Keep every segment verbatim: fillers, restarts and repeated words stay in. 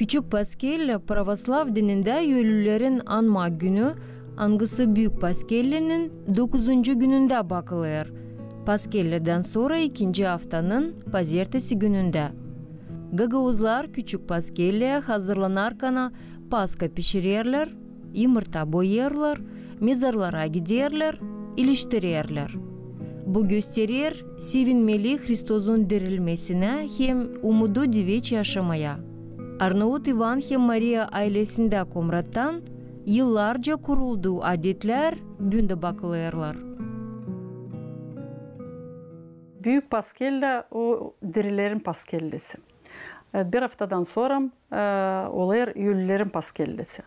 Küçük Paskella pravoslav dinindä ölülerin anma günü, angısı Büük Paskellenin dokuzuncu günündä bakılêr. Paskelledän sora ikinci aftanın pazertesi günündä. Gagauzlar Küçük Paskelleyä hazırlanarkana paska pişirerlär, imırta boyêrlar, mezarlara giderlär, iliştirerlär. Bu gösterer sevinmeli Hristozun dirilmesinä hem umudu diveç yaşamaya. Arnaut İvan hem Mariya aylesindä Komrattan yıllarca kuruldu adetlär büün dä bakılêrlar. Büük Paskella o dirilerin paskellesi. E, bir aftadan sora, e, olêr ölülerin paskellesi.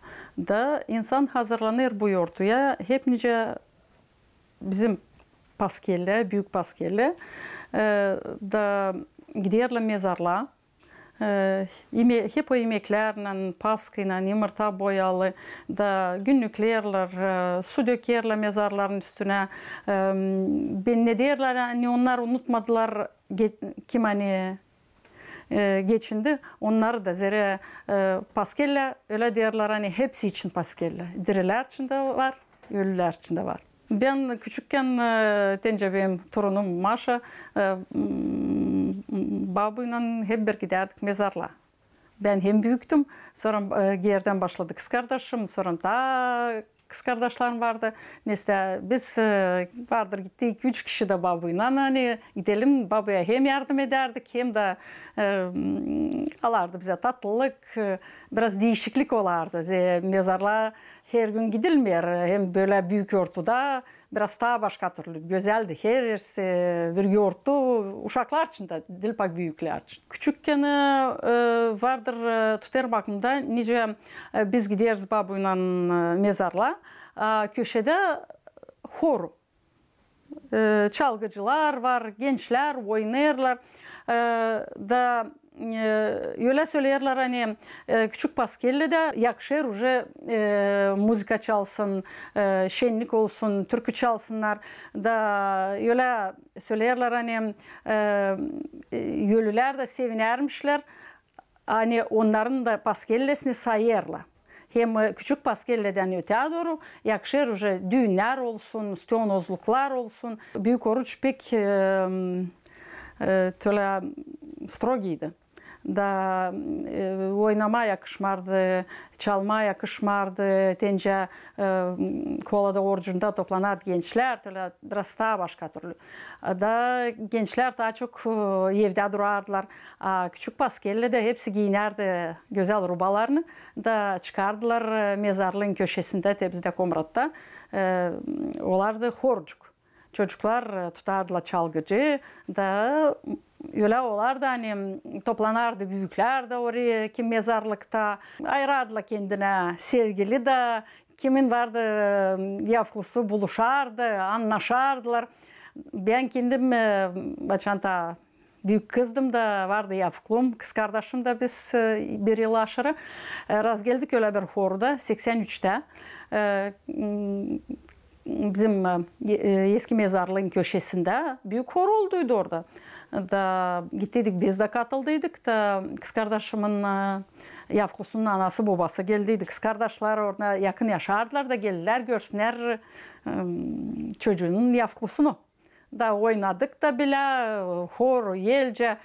Da insan hazırlanêr bu yortuya, hep nicä bizim Paskella, Büük Paskella, e, da giderlär mezarlara, e, ime-, hep o imeklärlän, paskaylan, imırta boyalı, da günnüklerlär, e, su dökerlär mezarların üstünä, e, bennederlär, ani onnar unutmadılar, ge-, kim ani e, geçindi. Onnarı da zerä, e, Paskella, ölä deerlär, ani hepsi için Paskella. Dirilär için dä var, ölülär için dä var. Bän küçükkän, e, tencä benim torunum Maşa, e, m, babuylan hep bir gidärdik mezarlara. Bän hem büüktüm, sora, e, geerdän başladı kızkardaşım, sora taa kızkardaşlarım vardı. Neysä, biz, e, vardır, gittik üç kişi dä babuylan, ani gidelim, babuya hem yardım edärdik, hem dä, e, m, alardı bizä tatlılık, e, biraz diişiklik olardı. Ze-, mezarlara her gün gidilmeer, hem bölä büük yortuda biraz taa başka türlü, gözäldi hersi, bir yortu, uşaklar için dä, diil pak büüklär için. Küçükkän, e, vardır, e, tutêrım aklımda, nicä, e, biz gideriz babuylan, e, mezarlara, a köşedä hor, e, çalgıcılar var, gençlär oynêêrlar, e, da, e, ölä söleerlär, ani, e, Küçük Paskelledä yakışêr uje, e, muzıka çalsın, e, şennik olsun, türkü çalsınnar, da ölä söleerlär, ani, e, e, ölülär dä sevinärmişlär, ani onnarın da paskellesini sayêrlar. Hem, e, Küçük Paskelledän öteyä dooru yakışêr uje düünnär olsun, stonozluklar olsun. Büük oruç pek, e, e, tölä strogiydi. Da, e, oynamaa yakışmardı, çalmaa yakışmardı, tencä, e, kolada orucunda toplanardı gençlär, tölä biraz taa başka türlü. Da gençlär taa çok, e, evdä durardılar. A Küçük Paskelledä hepsi giinärdi gözäl rubalarını da çıkardılar, e, mezarlıın köşesindä, te bizdä Komratta, e, olardı horcuk. Çocuklar, e, tutardılar çalgıcı da ölä olardı, ani toplanardı büüklär dä oraya, kim mezarlıkta, ayırardılar kendinä sevgili dä, kimin vardı, e, yavklusu, buluşardı, annaşardılar. Bän kendim, e, açan taa büük kızdım da vardı yavklum, kızkardaşım da biz, e, bir yıl aşırı, e, razgeldik ölä bir horda, seksän üçtä. E, m, bizim, e, e, eski mezarlıın köşesindä büük hor olduydu orada. Da gittiydik, biz dä katıldıydık da kızkardaşımın, e, yavklusunun anası, bobası geldiydi. Kızkardaşlar orada yakın yaşardılar da geldilär görsünnär, e, çocuunun yavklusunu. Da oynadık da bilä, hor, elcä,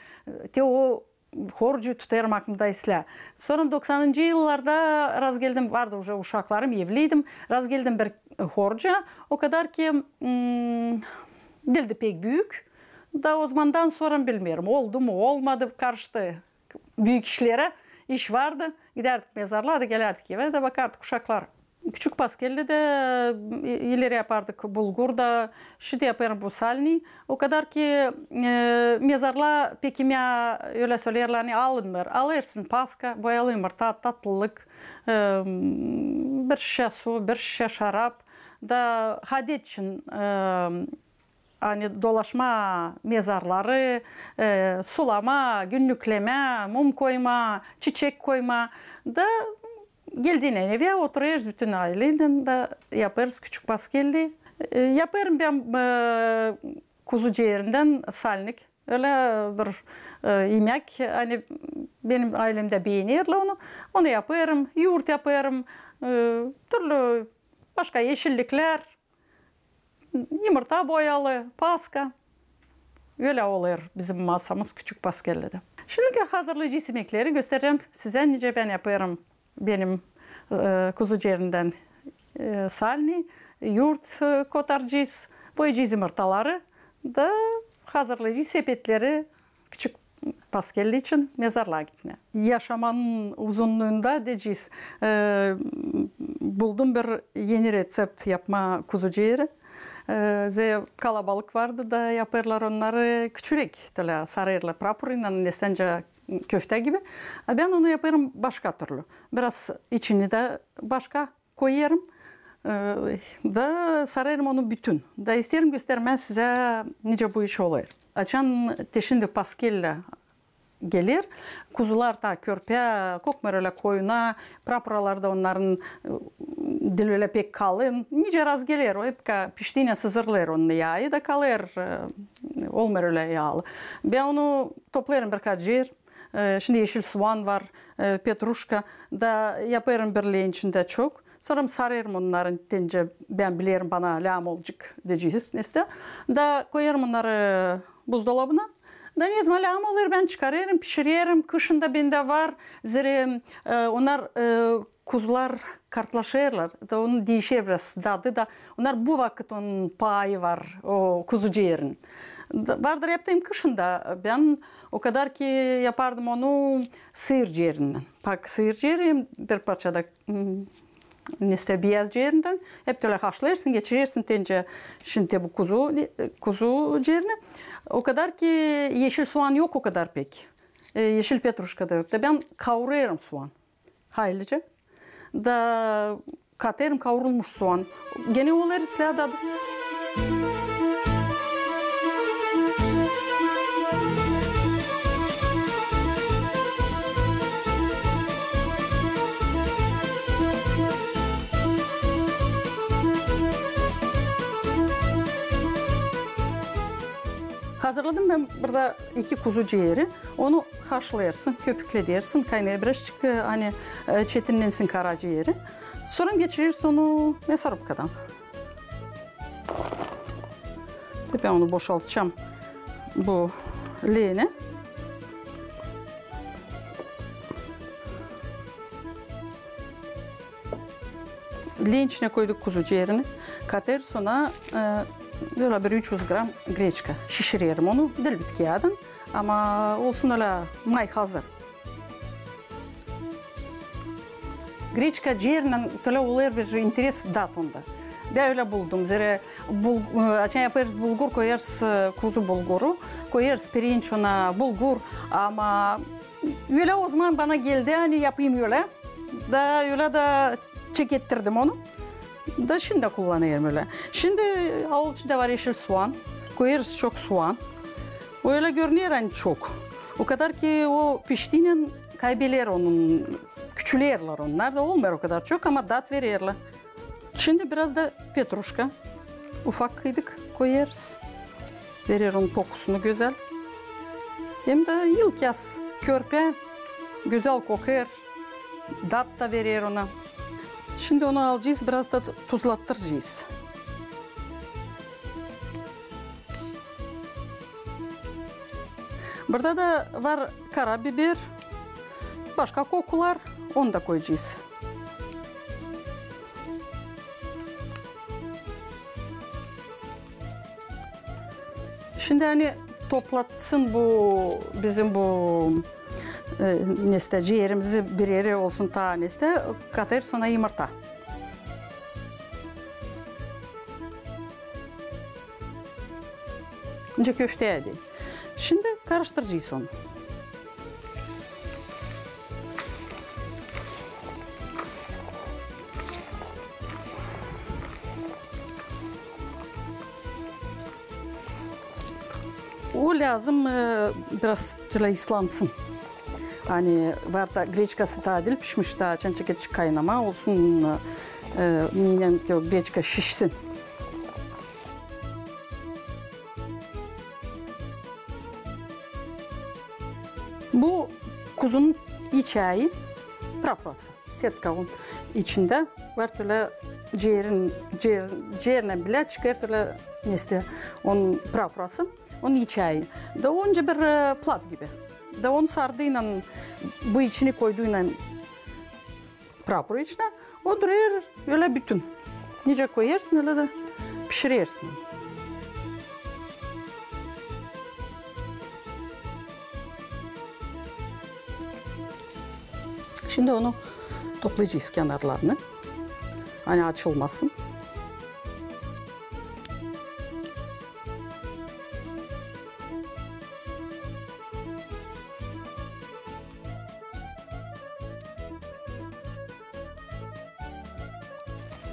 te o horcu tutêrım aklımda islää. Sora doksanıncı yıllarda razgeldim, vardı uje uşaklarım, evliydim, razgeldim bir horca, o kadar ki, m, diildi pek büük. Da ozamandan sora bilmeerim, oldu mu, olmadı, karıştı büük işlerä, iş vardı, gidärdik mezarlığa da gelärdik evä da bakardık uşaklar. Küçük Paskelledä, e, ileri yapardık bulgur da, şindi yapêrım bu salnıı. O kadar ki, e, mezarlığa pek imää, ölä söleerlär, ani alınmêêr. Alêrsın paska, boyalı imırta, tatlılık, e, bir şişä su, bir şişä şarap. Da adet için, e, ani dolaşmaa mezarları, e, sulamaa, günnüklemää, mum koymaa, çiçek koymaa. Da geldiynän evä oturêrız bütün ayleylän da yapêrız Küçük Paskelli. E, yapêrım bän, e, kuzu ciğerindän salnik. Ölä bir, e, imäk, ani benim aylemdä beenerlär onu. Onu yapêrım, yuurt yapêrım, e, türlü başka eşilliklär, yımırta boyalı, paska. Ölä olêr bizim masamız küçük Paskellerdä. Şindi hazırlayacez imekleri, gösterecäm sizä, nicä bän yapêrım. Benim, e, kuzu ciğerindän, e, salni, yuurt, e, kotaracez, boyayacez yımırtaları da hazırlayacez sepetleri küçük Paskelli için mezarlığa gitmää. Yaşamanın uzunnuunda deyecez, e, buldum bir eni reţept yapmaa kuzu cieri. E, zerä kalabalık vardı da yapêrlar onnarı küçüräk, tölä sarêrlar praporlan, nestäncä köftää gibi. A bän onu yapêrım başka türlü. Biraz içini dä başka koyêrım, e, da sarêrım onu bütün. Da isteerim göstermää sizä, nicä bu iş olêr. Açan te şindi Paskellä geler, kuzular taa körpä, kokmêêr ölä koyuna, praporalar da onnarın, e, diil ölä pek kalın. Nicä raz geler, o hep ka piştiynän sızdırêr onu, yaayı da kalêr, e, olmêêr ölä yaalı. Bän onu toplêêrım birkaç er, e, şindi eşil suan var, e, petruşka, da yapêrım bir leençindä çok. Sora sarêrım onnarın, nestäncä bän bilerim, bana lääm olacek deyecez, nestä. Da koyêrım onnarı buzdolabına. Da nezaman lääm olêr, bän çıkarêrım, pişirerim. Kışın da bendä var, zerä, e, onnar, e, kuzular kartlaşêrlar. Da onun diişer biraz dadı da. Onnar bu vakıt onun payı var, o kuzu cierinnän. Da vardır yaptım kışın da, bän o kadar ki yapardım onu sıyır cierinnän. Bak, sıyır cieri, bir parça da, m, nestä biyaz cierinnän. Hep tölä haşlêêrsın, geçirersin nestäncä, şindi bu kuzu, kuzu cierini. O kadar ki eşil suan yok o kadar pek. E, eşil petruşka da yok. Da bän kaurêrım suan. Haylıca. Da katêrım kaurulmuş suan. Genä olêr islää dadı. Hazırladım bän burada iki kuzu cieri. Onu haşlêêrsın, köpükledersin, kaynêêr birazçık, e, ani, e, çetinnensin kara cieri. Sora geçirersin onu myasorubkadan. Bän onu boşaltacam bu leenä. Leen içinä koyduk kuzu cierinnän. Katêrız ona, e, bölä bir üç üz gram greçka. Şişirerim onu, diil bitki adın, ama olsun ölä may hazır. Greçka cierinnän tölä olêr bir interes dat onda. Bän ölä buldum, zerä bul-, e, açan yapêrız bulgur, koyêrız, e, kuzu bulguru, koyêrız pirinç ona, bulgur, ama ölä ozaman bana geldi, ani yapayım ölä. Da ölä da çekettirdim onu. Da şindi dä kullanêrım ölä. Şindi avuç da var eşil suan. Koyêrız çok suan. O ölä görüner, ani çok. O kadar ki o piştiynän kaybeler onun, küçülerlär onnar da, olmêêr o kadar çok, ama dat vererlär. Şindi biraz da petruşka, ufak kıydık koyêrız. Verer onun kokusunu gözäl. Hem dä yılkyaz körpä gözäl kokêr, dat da verer ona. Şindi onu alacez, biraz da tuzlattıracez. Burada da var karabiber, başka kokular, onu da koyacez. Şindi ani toplatsın bu bizim bu, e, nestä, ciğerimizi bir erä olsun, taa nestä, katêrız ona yımırta. Nicä köfteyä deyni. Şindi karıştıracez onu. O lääzım, e, biraz tölä ıslansın. Ani var da greçkası taa diil pişmiş, taa açan çekecek kaynamaa, olsun, e, neynän o greçka şişsin. Onun içi prapurası. Setka onun içindä var tölä ceerin, ceer, ceernän bilä çıkêr tölä, neysä, onun prapurası, onun içi. Da onca bir, e, plat gibi. Da onu sardıynan, bu içini koyduynan prapur içinä, o durêr ölä bütün. Nicä koyêrsın, ölä dä pişirersin. Şindi onu toplayacez kenarlarını. Ani açılmasın.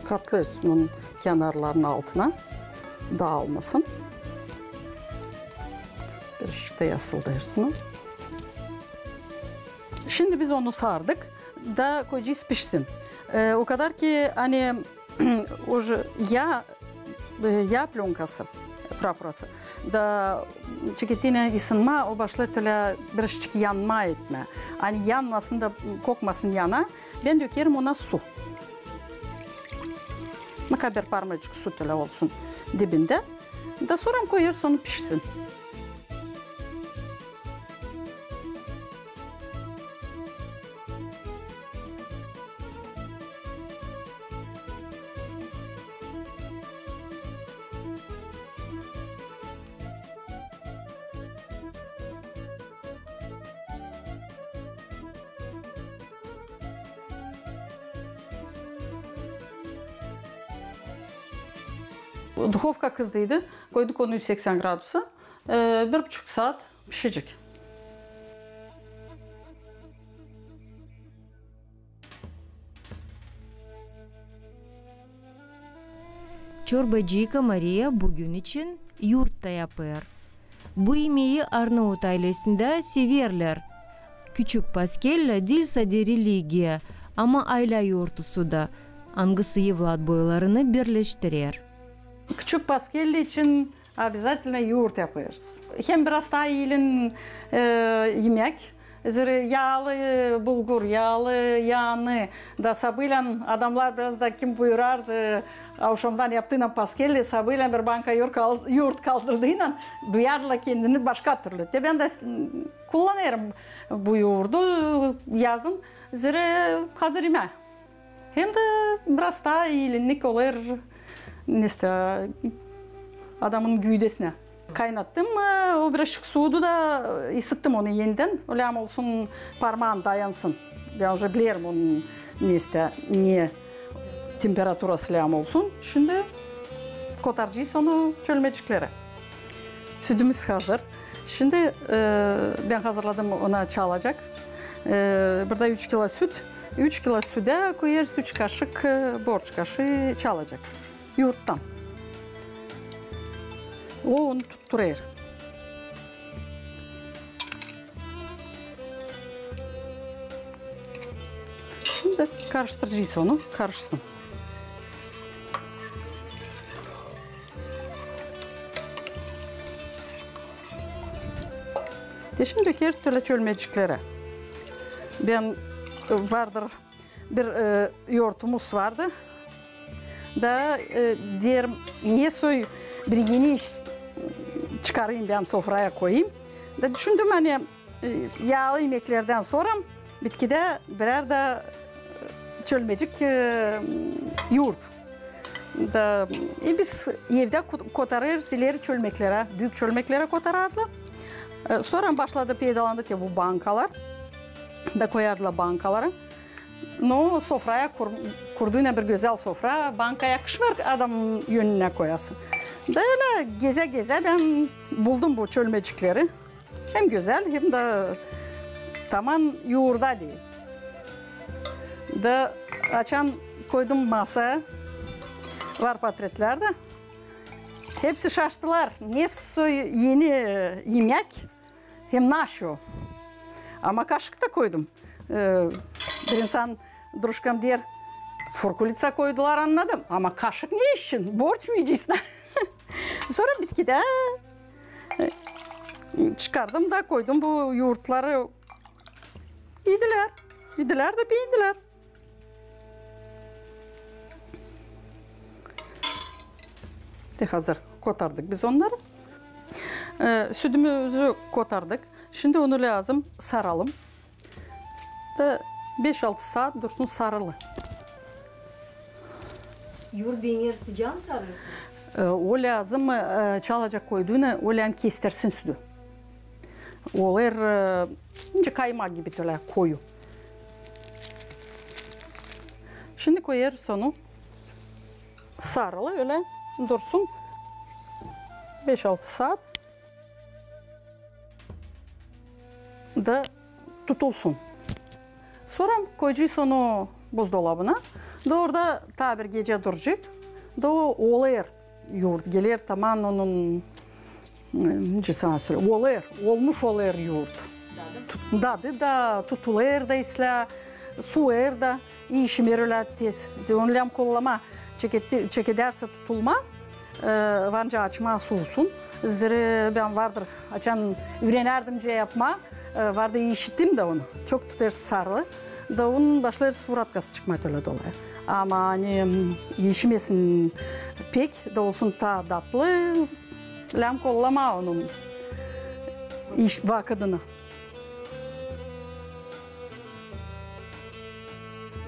Katlêêrsın onun kenarlarını altına, daalmasın. Birazcık da yasıldêrsın. Şindi biz onu sardık da koyacez pişsin. E, o kadar ki, ani, o ya, e, ya plönkası, prapurası. Da çekettiynän ısınma, o başlêêr tölä birazcık yanma etmää. Ani yanmasın da kokmasın yana, bän dökerim ona su. Mukadar bir parmacık su tölä olsun dibindä. Da sora koyêrsın onu pişsin. Duhovka kızdıydı. Koyduk onu üz seksän gradusa. E, bir buçuk saat pişecek. Çorbacıyka Mariya büün için yuurtta yapêr. Bu imeyi Arnaut aylesindä severlär. Küçük paskellä diil sade religiya, ama aylä yuurtusu da, angısı evlatboylarını birleştirer. Küçük paskellä için obezatilno yuurt yapêrız. Hem biraz taa iilin, e, imäk, zerä yaalı, e, bulgur, yaalı yaanı. Da sabıylän adamnar biraz da kim buyurardı, avşamdan yaptıynan paskellä, sabıylän bir banka yuurt kal-, yuurt kaldırdıynan duyardılar kendini başka türlü. Te bän dä, m, kullanêrım bu yuurdu yazın, zerä hazır imää. Hem dä biraz taa iilinnik olêr, neysä, adamın güüdesinä. Kaynattım, e, o birazcık suudu da, e, ısıttım onu enidän. Ölä olsun, parmaan dayansın. Bän uje bilerim onun, neysä, ne temperaturası lääzım olsun. Şindi kotaracez onu çölmeciklerä. Südümüz hazır. Şindi, e, bän hazırladım ona çalacek. E, burada üç kilo süt. Üç kilo südä koyêrız üç kaşık, e, borç kaşıı çalacek. Yuurttan. O onu tutturêr. Şindi karıştıracez onu, karışsın. Te şindi dökerez tölä çölmeciklerä. Bän, e, vardır bir, e, yuurtumuz vardı. Da, e, deerim, ne soy bir eni iş çıkarayım bän sofraya koyayım. Da düşündüm, ani, e, yaalı imeklerdän sora bitkidä birär dä, e, çölmecik, e, yuurt. Da, e, biz evdä ko-, kotarêrız ileri çölmeklerä, büük çölmeklerä kotarardılar. E, sora başladı, peydalandı te bu bankalar. Da koyardılar bankaları. No, sofraya kur-, kurduynan bir gözäl sofra, banka yakışmêêr adamın önünä koyasın. Da ölä gezä-gezä bän buldum bu çölmecikleri. Hem gözäl, hem dä taman yuurda diil. Da açan koydum masaya, var portretlär dä. Hepsi şaştılar, ne soy eni, e, imäk, hem naşo. Ama kaşık ta koydum. E, bir insan, drujkam deer, furkulitsa koydular, annadım. Ama kaşık ne için? Borç mu iyecez? Sora bitkidä, e, çıkardım da koydum bu yuurtları İdilär. İdilär dä beendilär. De hazır kotardık biz onnarı. E, südümüzü kotardık. Şindi onu lääzım saralım. Da beş-altı saat dursun sarılı. Yuurt beener sıcaa mı sarêrsınız? E, o lääzım, e, çalaca koyduuna, o lääzım kestersin südü. Olêr, e, nicä kaymak gibi tölä koyu. Şindi koyêrız onu sarılı, ölä dursun beş-altı saat. Da tutulsun. Sora koyacez onu buzdolabına. Da orada taa bir gecä duracek. Da o olêr yuurt. Geler taman onun, e, nicä sana söleyim, olêr, olmuş olêr yuurt. Dadı? Tut-, dadı da, tutulêr da islää, suêr da. İi işimer ölä tez. Zerä onu lääzım kollamaa, çekedi-, çekedärsä tutulmaa, e, var nicä açmaa suusun. Zerä bän vardır, açan üürenärdim nicä yapmaa, e, vardır, işittim dä onu. Çok tutêr sarılı. Da onun başlêêr sıvıratkası çıkmaa tölä dolay. Ama ani, m, işimesin pek, da olsun taa datlı, lääzım kollamaa onun iş vakıdını.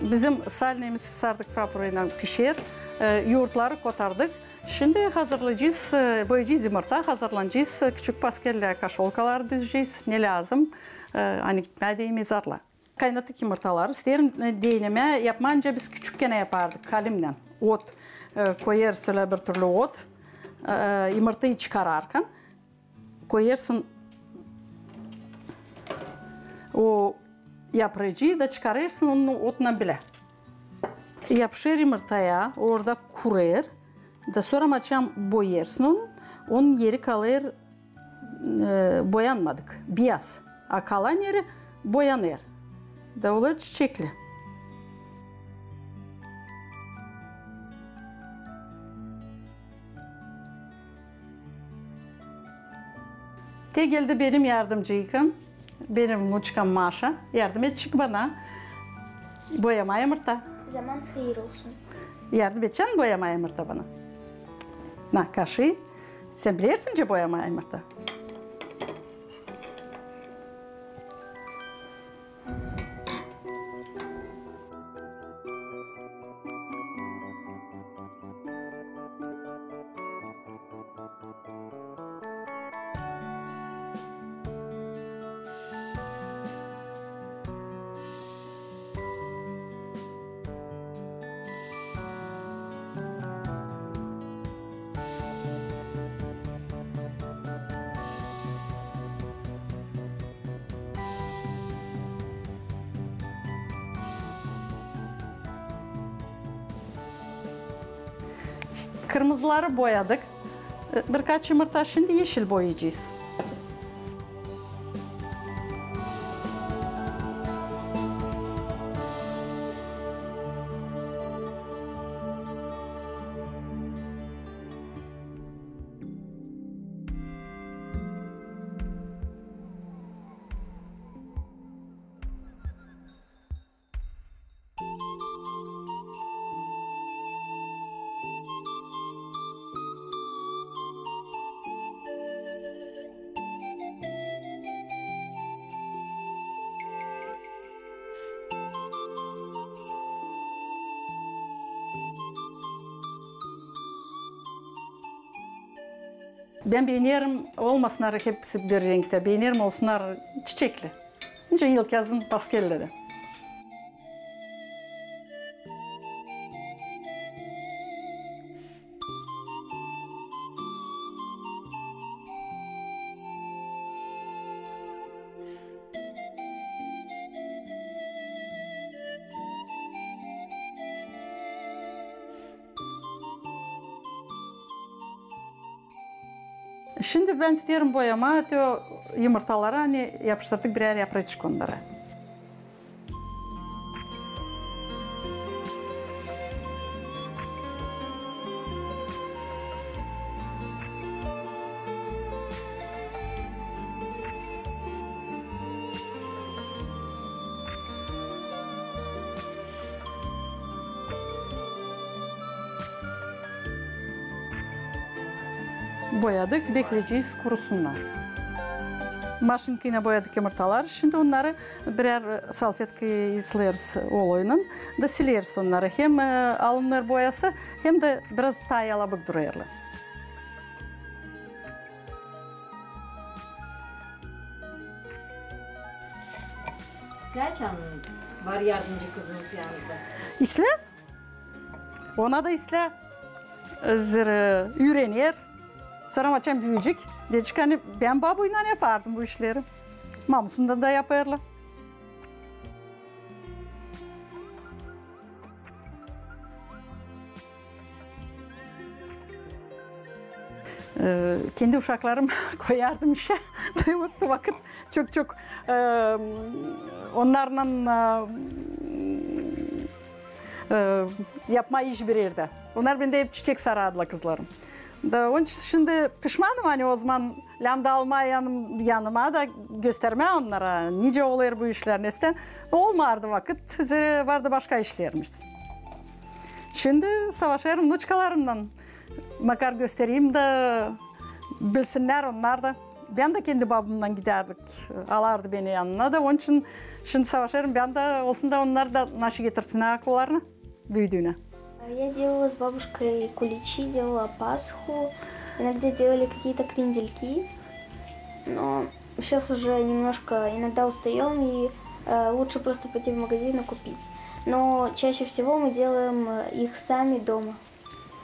Bizim salnemiz sardık, pırapıraylan pişer. E, yuurtları kotardık. Şindi hazırlayacez, e, boyayacez yımırta, hazırlanacez, e, küçük pastellää, kaşolkalar düzecez, ne lääzım, e, ani gitmää deymey zarlaa. Kaynattık yımırtaları. İsteerim, e, denemää, yapmaa nicä biz küçükkän yapardık kalimnän. Ot, e, koyêrsın ölä bir türlü ot, e, yımırtayı çıkararkan. Koyêrsın o yapracıı da çıkarêrsın onu otnan bilä. Yapışêr yımırtaya, orada kurêr. Da sora açan boyêrsın onu, onun eri kalêr, e, boyanmadık, biyaz. A kalan eri boyanêr. Da olêr çiçekli. Te geldi benim yardımcıykam, benim vnuçkam Maşa. Yardım edecek bana boyamaa yımırta. Zaman hayır olsun. Yardım edecän boyamaa yımırta bana? Na, kaşıı. Sän bilersin nicä boyamaa yımırta? Kırmızıları boyadık. Birkaç yımırta, şindi yeşil boyayacez. Bän beenerim olmasınnar hepsi bir renktä, beenerim olsunnar çiçekli. Nicä yılkıyazın pastelleri. Şindi bän isteerim boyamaa te o yımırtaları, ani yapıştırdık birär yapracık onnara. Boyadık, bekleyecez kurusunnar. Maşinkaylan boyadık yımırtaları. Şindi onnarı birär salfetkaya ıslaêrız oloylan da sileeriz onnarı. Hem, e, alınêr boyası, hem dä biraz taa yalabık durêrlar. İslää açan var yardımcı kızınız yanında? İslää. Ona da islää, zerä üürener. Sora açan büüyecek, deyecek, ani bän babuylan yapardım bu işleri. Mamusundan da yapêrlar. E, kendi uşaklarımı koyardım işä. Taa yoktu vakıt. Çok-çok, e, onnarlan, e, e, yapmaa iş bir erdä. Onnar bendä hep çiçek sarardılar, kızlarım. Da onun için şindi pişmanım, ani ozaman lääzımdı almaa yanım-, yanıma da göstermää onnara, nicä olêr bu işlär, neçin. Olmardı vakıt, zerä vardı başka işlerimiz. Şindi savaşêrım vnuçkalarımnan. Makar göstereyim da bilsinnär onnar da. Bän dä kendi babumdan gidärdik, alardı beni yanına da. Onun için şindi savaşêrım bän dä, olsun da onnar da naşey getirsinnär akıllarına büüdüünä. Я делала с бабушкой куличи, делала пасху, иногда делали какие-то крендельки. Но сейчас уже немножко иногда устаём, и, э, лучше просто пойти в магазин и купить. Но чаще всего мы делаем, э, их сами дома.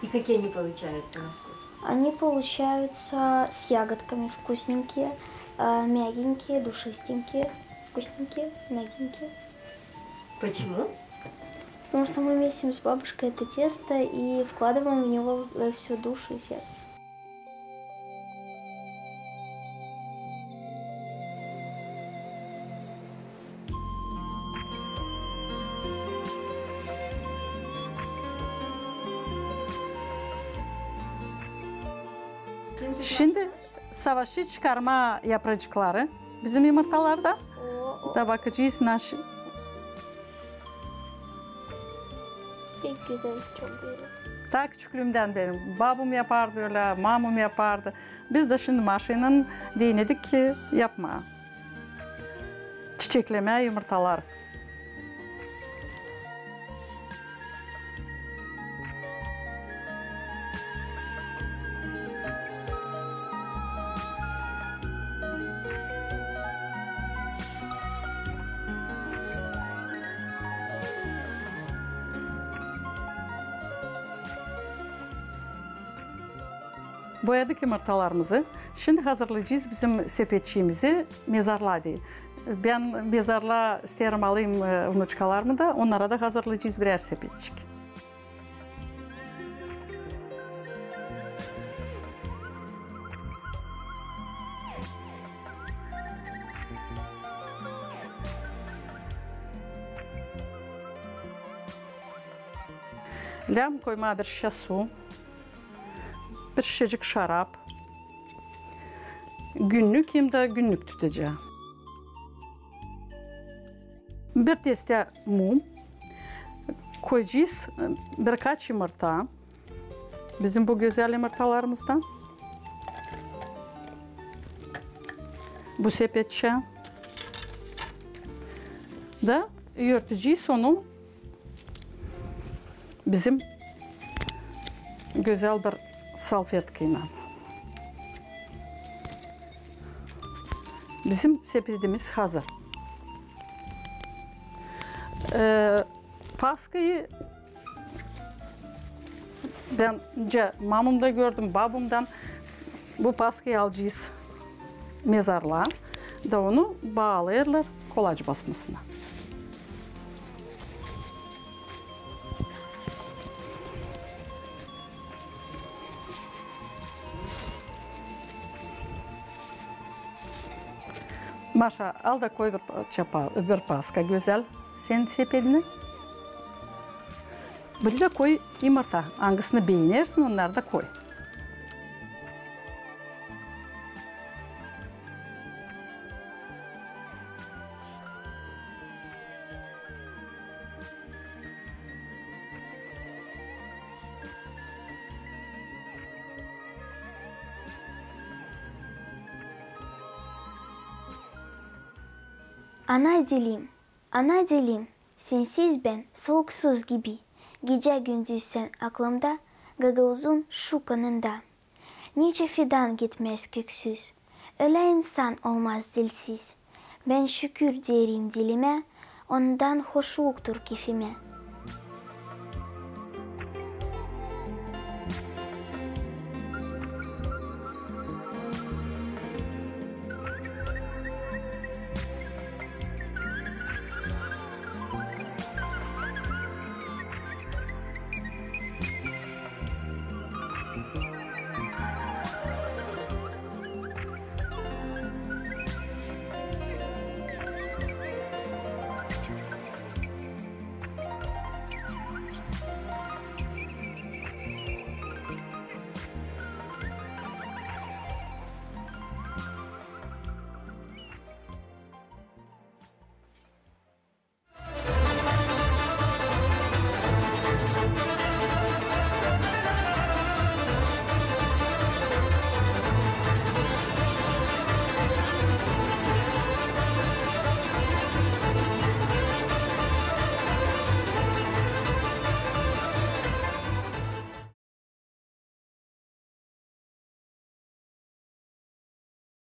И какие они получаются на вкус? Они получаются с ягодками, вкусненькие, э, мягенькие, душистенькие, вкусненькие, мягенькие. Почему? Потому что мы месим с бабушкой это тесто и вкладываем в него, э, всю душу и сердце. Şindi savaşêrız çıkarmaa yapracıkları bizim yımırtalardan. Da bakacez naşey. Pek güzel, çok güzel. Taa küçüklüümdän benim babum yapardı ölä, mamum yapardı. Biz dä şindi Maşaylan denedik ki yapmaa. Çiçeklemää yımırtalar. Boyadık yımırtalarımızı. Şindi hazırlayacez bizim sepetçiimizi mezarlaa deyni. Bän mezarlaa isteerim alayım, e, vnuçkalarımı da, onnara da hazırlayacez birär sepetçik. Lääzım koymaa bir şişä su, bir şişecik şarap. Günnük hem dä günnük tutacaa. Bir testää mum. Koyacez, e, birkaç yımırta. Bizim bu gözäl yımırtalarımızdan. Bu sepetçää. Da örtecez onu bizim gözäl bir salfetkaylan. Bizim sepetimiz hazır. E, Paskayı bän öncä mamumdan gördüm, babumdan. Bu paskayı alacez mezarlaa da onu baalêêrlar kolaç basmasına. Maşa, al da koy bir parça pa-, bir paska gözäl senin sepedinä. Bir dä koy yımırta, angısını beenersin, onnarı da koy. Ana dilim, ana dilim, sensiz bän soluksuz gibi. Gecä-gündüz sän aklımda, gagauzun şu kanında. Nicä fidan gitmäz köksüz, ölä insan olmaz dilsiz. Bän şükür deerim dilimä, ondan hoşluktur kefimä.